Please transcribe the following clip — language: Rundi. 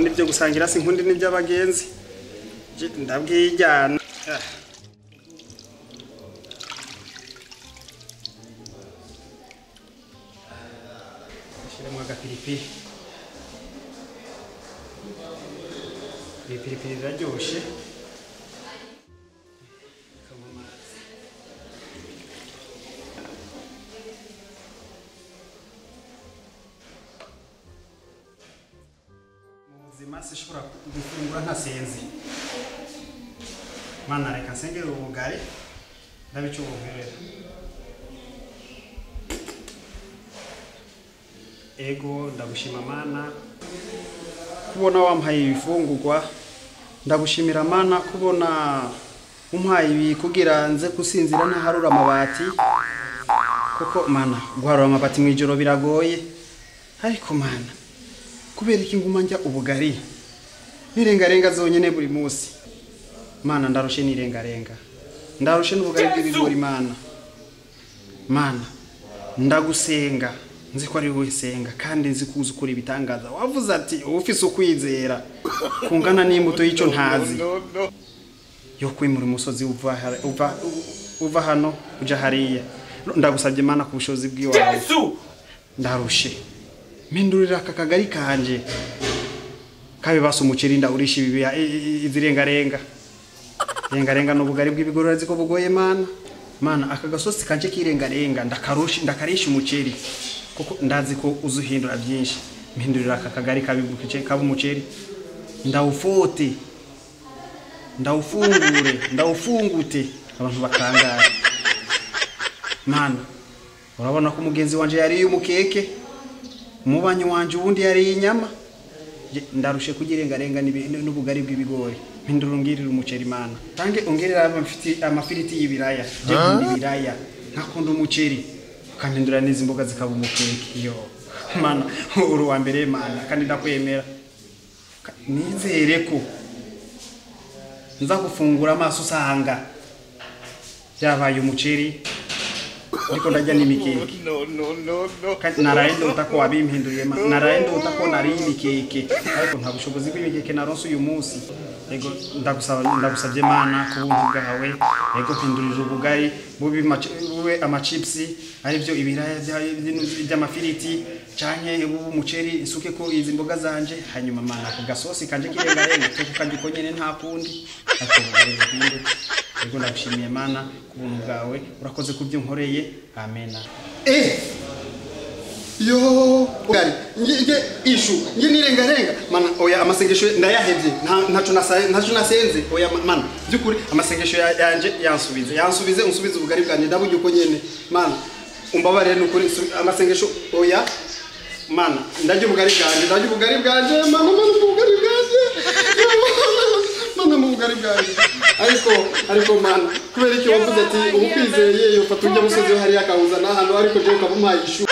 Sinkunda ibyo gusangira, sinkunda n'iby'abagenzi. Ndabwijyana. Shyiramo agapiripiri. Ipiripiri riraryoshye. Sishobora gufungura ntasenze. Mana reka nsengere ubugari ndabica ubunkerera. Ego ndagushima Mana kubona wampaye ibifungurwa, ndagushimira Mana kubona umpaye ibi kugira nze kusinzira ntaharura amabati, kuko Mana guharura amabati mwijoro biragoye. Ariko Mana kubera iki nguma njya ubugari nirengarenga zonyene buri munsi? Mana ndarushe nirengarenga, ndarushe n'ubugari bw'ibigori. Mana, Mana ndagusenga, nzi ko ari wowe senga kandi nzi ko uzi ukora ibitangaza. Wavuze ati ufise ukwizera kungana n'imbuto y'ico ntazi yo kwimura umusozi uva hano uja hariya. Ndagusabye Mana ku bushobozi bw'iwawe, ndarushe mpindurira aka kagari kanje kabe basa umuceri ndawurisha izirengarenga rengarenga n'ubugari bw'ibigori urazi ko bugoye. Mana, Mana aka gasosi kanje kirengarenga ndakarusha ndakarisha umuceri kuko ndazi ko uzuhindura byinshi. Mpindurira aka kagari kabibukice kaba umuceri, ndawufote, ndawufungure, ndawufungute abantu bakangara. Mana urabona ko umugenzi wanje yariye umukeke, umubanyi wanje ubundi yariye inyama. Ndarushe kugirengarenga n'ubugari bw'ibigori. Mpindura ungirira umuceri Mana, tange ongerera amafiriti y'ibiraya. Je nkunda ibiraya, nkakunda umuceri, ukampindura n'izi mboga zikaba umukeke. Yo Mana uri uwa mbere Mana, kandi ndakwemera. Nizere ko nza gufungura amaso usanga byabaye umuceri ariko ndajya n'imikeke. No. Naraye ndota ko wabimpinduriye, naraye ndota ko nariye imikeke, ariko nta bushobozi bw'imikeke naronse uyu munsi. Ego ndagusaba, ndagusabye Mana ku buntu bwawe, ego mpindurira ubugari bube amachipsi aribyo ibiraya by'amafiriti canke umuceri, nsuke ko izi mboga zanje. Hanyuma Mana ako gasosi kanje kirengarenga tuko kanje uko nyene nta kundi, ariko ubugari buhinduke. Ego ndagushimiye Mana ku buntu bwawe, urakoze kubyo nkoreye. Amena. Yo ubugari nge ishu nge nirengarenga. Mana oya amasengesho ndayahevye, ntaco nasenze. Oya Mana byukuri amasengesho yanje yansubize, yansubize, unsubize ubugari bwanje ndaburyo uko nyene. Mana umbabarire nukuri amasengesho. Oya Mana ndarya ubugari bwanje, ndarya ubugari bwanje. Mana, Mana ubugari bwanje, Mana ubugari bwanje. Ariko Mana kubera iki wavuze ati ukwizeye yofata ujya musozi hariya akawuzana hano, ariko je ukabumpaye ishu.